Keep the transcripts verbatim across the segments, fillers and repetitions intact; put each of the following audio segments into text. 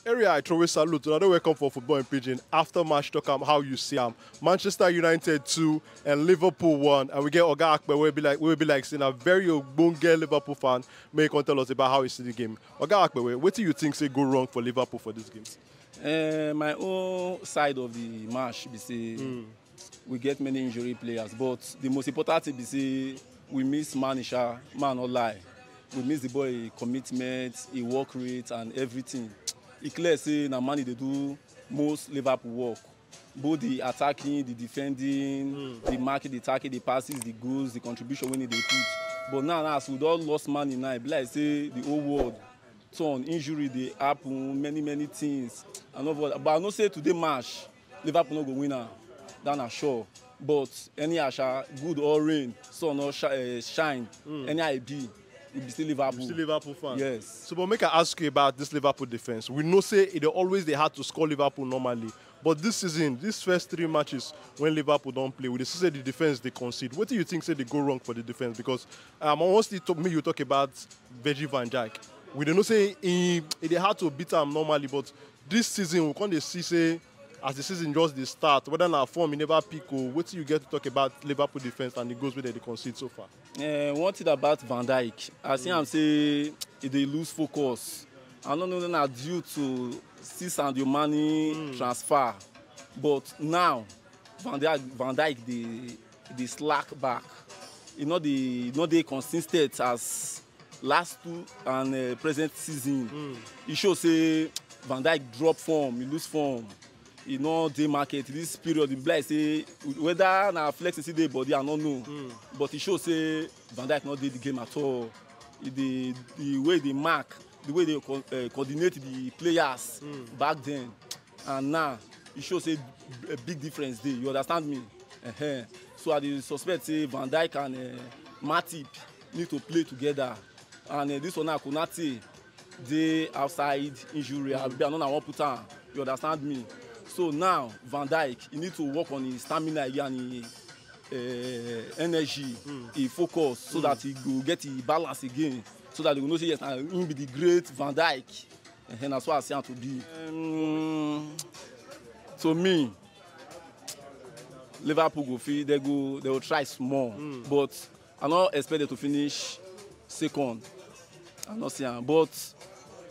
Area I throw a salute. Una dey welcome for Football in Pidgin. After match talk am how you see am. Manchester United two and Liverpool one. And we get Oga Akpe wey be like wey be like say na very ogbonge Liverpool fan. Make he come tell us about how he see the game. Oga Akpe, wetin you think say go wrong for Liverpool for this game? Uh, my own side of the match be say we get many injury players, but the most important thing be say we miss Mané sha, man no lie. We miss the boy commitment, e work rate and everything. E clear say na Mané dey do most Liverpool work. Both the attacking, the defending, the marking, the tackling, the passes, the goals, the contribution wey e dey put. But now, now as we don lost Mané now, e be like say the whole world turn, injury dey happen, many many things. I no but I know say today match Liverpool no go win am, that na sure. But anyhow sha, good or rain, sun or shi- eh, shine, anyhow e be, we be still Liverpool. Still Liverpool fan. Yes. So, but make I ask you about this Liverpool defense. We know say e dey always dey hard to score Liverpool normally, but this season, these first three matches when Liverpool don play, we dey see say the defense dey concede. Wetin you think say dey go wrong for the defense? Because um, I want still talk, make you talk about Virgil van Dijk. We dey know say e e dey hard to beat am normally, but this season we come dey see say as the season just dey start, whether na form e never pick o, wetin you get to talk about Liverpool defense and the goals wey dem dey concede so far? Uh, one thing about Van Dijk, I see am say e dey lose focus. I no know na due to see Sadio Mane transfer, but now Van Dijk Van Dijk dey dey slack back. E no dey e no dey consistent as last two and uh, present season. E show say Van Dijk drop form, e lose form. E no dey market this period. E be like say whether na flex e still dey body, I no know. But e show say Van Dijk no dey the game at all. E dey the way e dey mark, the way e dey co- uh, coordinate the players back then and now, e show say a big difference dey. You understand me? Uh-huh. So I dey suspect say Van Dijk and uh, Matip need to play together. And uh, this one now, Konate dey outside injury. I be I no na wan put am. You understand me? So now Van Dijk, he need to work on his stamina again and his uh, energy, his focus, so that he go get his balance again, so that they go know say yes, na him be the great Van Dijk. Uh-huh, na so I see am to be. Um, to me, Liverpool go fit they go they go try small, but I no expect them to finish second. I no see am. But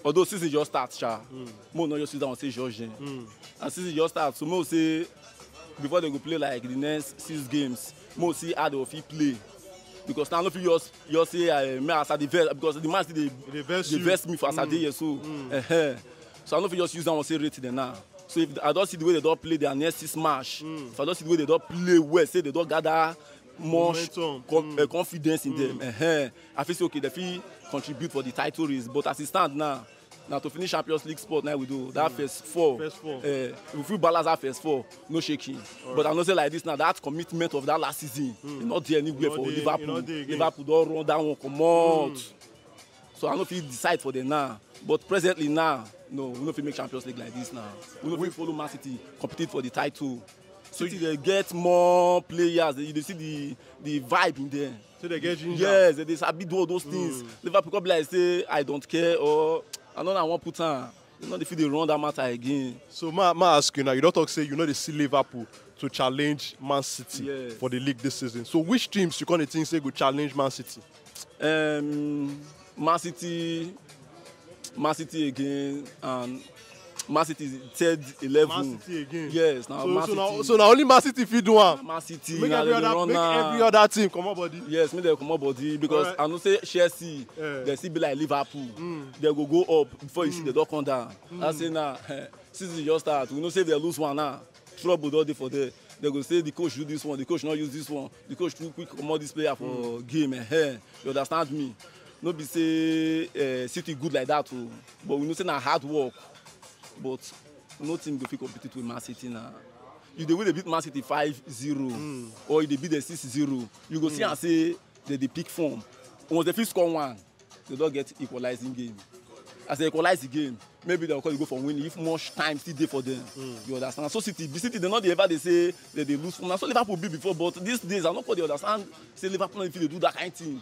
although season just start, sha, mo no just sit down and say George. And season just start, so mo say before they go play like the next six games, mo see how they go fit play. Because now I no fit just just say uh, me as I dey vex because the match dey Dey vex dey you. Vex me for as I dey here so. Uh-huh. So I no fit just use that one say rate them now. So if I don see the way they don play their next six match, if I don see the way they don play well, say they don gather more Momentum. com- uh, confidence in them. Uh-huh. I feel say okay, they fit contribute for the title race, but as it stand now, na to finish Champions League spot now we do that first four. First four. Uh, if we balance that first four, no shaking. But I know say like this now, that commitment of that last season, e no dey anywhere no for dey- e Liverpool. no dey again. Liverpool don run that one comot. So I no fit decide for them now. But presently now, no, we no fit make Champions League like this now. We no fit follow Man City compete for the title. City dey get more players. You dey see the the vibe in them. So they get ginger. Yes, they dey sabi do all those things. Liverpool come be like say I don't care or I no na wan put am. They no dey fit dey run that matter again. So ma, ma ask you now. You don talk say you no dey see Liverpool to challenge Man City Yes. for the league this season. So which teams you come dey think say go challenge Man City? Um, Man City, Man City again, and Man City is third eleven. Man City again. Yes, now So, Man so, now, City. so now only Man City fit do am. Man City. Make na every dem dey other run make am. Every other team comot body. Yes, make dem comot body because Alright. I know say Chelsea, Yeah. they still be like Liverpool. They go go up before you see the door come down. I say now, season just start. We know say if they lose one now, trouble don dey for there. They go say the coach do this one, the coach not use this one, the coach too quick comot this player for game. Eh, you understand me? No be say uh, City good like that o, but we know say na hard work. But no team go fit compete with Man City now. You dey wey dey beat Man City five zero or you dey beat them six zero, you go see am say they dey pick form. Once they fit score one, they don get equalizing game. As they equalize the game, maybe they go call you go for winning if much time still dey for them. You understand? So City, be City, they no dey ever dey say they dey lose form. Na so Liverpool be before, but these days I no quite dey understand say Liverpool no fit dey do that kind thing.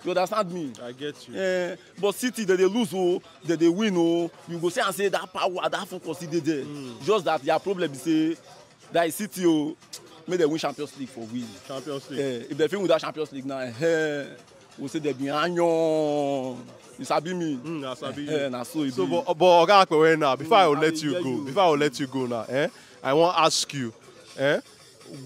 You understand me? I get you. Eh, but City, they dey lose o, they dey win o. You go see and say that power, that focus, e dey there. Just that their problem be say that is City o, make dem win Champions League for we. Champions League. Eh, if dem fit win that Champions League now, eh, we say dem be anyon. You sabi me? Mm, I sabi you. Eh, na so e So, be. but, but Oga Akpewe now, before I will I let dey you hear go, you. Before I will let you go now, eh, I wan ask you, eh,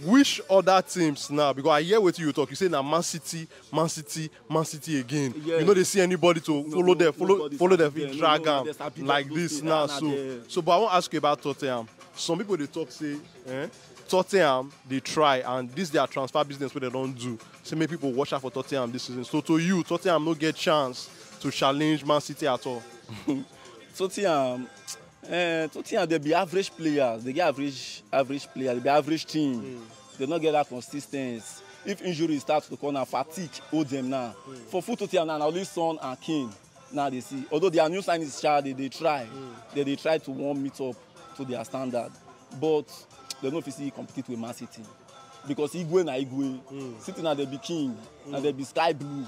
which other teams now? Because I hear wetin you talk. You say na Man City, Man City, Man City again. Yeah. You no dey see anybody to No, follow no, them, follow, nobody follow them, sabi fit them, drag no, no, am they sabi like those this things, now. na So, there. So, but I wan ask you about Tottenham. Some people dey talk say, eh, Tottenham dey try, and this their transfer business wey dem don do, say make people watch out for Tottenham this season. So to you, Tottenham no get chance to challenge Man City at all. Tottenham, eh, Tottenham, they be average players. They get average, average players. They be average team. They no get that consistency. If injury start to come, na fatigue hold them now. For foot Tottenham now, na only Son and Kane now they see. Although their new signings, sha, they dey try. They dey try to warm it up to their standard, but they no fit still compete with Man City because Igwe na Igwe. City na they be king, na they be sky blue.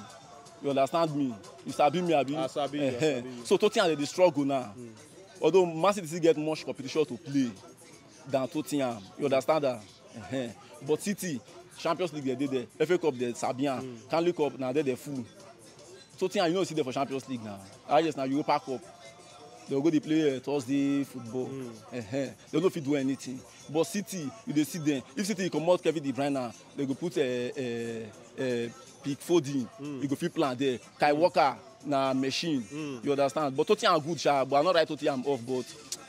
You understand me? You sabi me, abi? I sabi you, I Ehen. sabi you. So Tottenham, they dey struggle now. Although Man City still get much competition to play than Tottenham. You understand that? Ehen. But City, Champions League, they dey there. F A Cup, they sabi am. Carling Cup, na there they full. Tottenham, you no see them for Champions League now. Highest na Europa Cup. They go dey play uh, Thursday football. Ehen. They no fit do anything. But City, you dey see them. If City comot Kevin De Bruyne, they go put uh, uh, uh, Pick Foden. You go fit plan there. Kai Walker na machine. You understand? But Tottenham good, sha. But I no write Tottenham off, but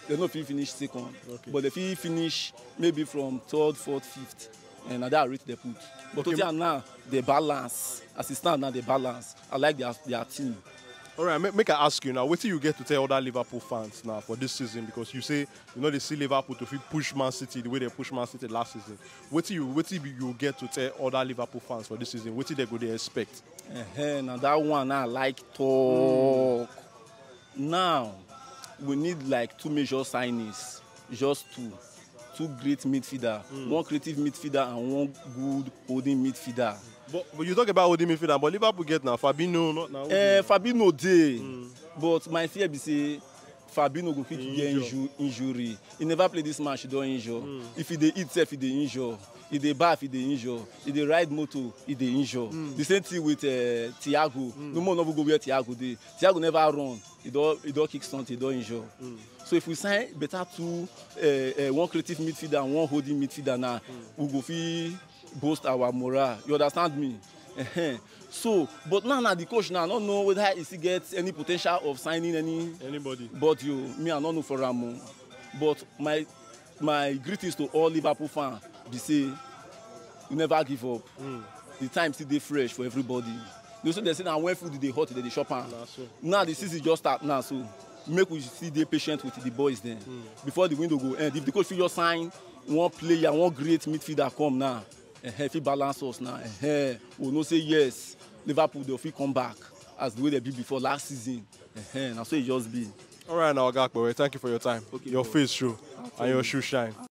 they no fit finish second. Okay. But they fit finish maybe from third, fourth, fifth. And na that rate they put. But Tottenham now, they balance. As it stand now, they balance. I like their their team. All right, make, make I ask you now. Wetin you get to tell other Liverpool fans now for this season? Because you say you know they see Liverpool to fit push Man City the way they push Man City last season. Wetin you wetin you get to tell other Liverpool fans for this season? Wetin they go they expect? Ehen, na that one I like talk. Now, we need like two major signings, just two. Two great midfielder, one creative midfielder and one good holding midfielder. But, but you talk about holding midfielder, but Liverpool get now Fabinho, not now. Eh, Fabinho dey, but my fear be say Fabinho go fit get Injure. inju- injury. He never play this match, he don injure. If he dey eat sef, he dey injure. He dey baff, he dey injure. He dey ride motor, he dey injure. The same thing with uh, Thiago. No more no go where Thiago dey. Thiago never run. He don he don kick something, he don injure. So if we sign better two, uh, uh, one creative midfielder and one holding midfielder now, we go fit boost our morale. You understand me? Ehen. So, but now, now the coach now, I don't know whether he still get any potential of signing any Anybody? But you, me, I don't know for Ramo. But my my greetings to all Liverpool fans be say, you never give up. The time still dey fresh for everybody. You know, so they say now when food dey hot, they dey shop am. Na so. Now the season just start now, so make we still dey patient with the boys then. Before the window go end, if the coach fit just sign one player, one great midfielder come now, eh, fit balance us now. Eh, we know say yes, Liverpool dey fit come back as the way they be before last season. Eh, na so e just be. All right, now Oga Akpewe, thank you for your time. Okay, Your bro. face show and your shoe shine.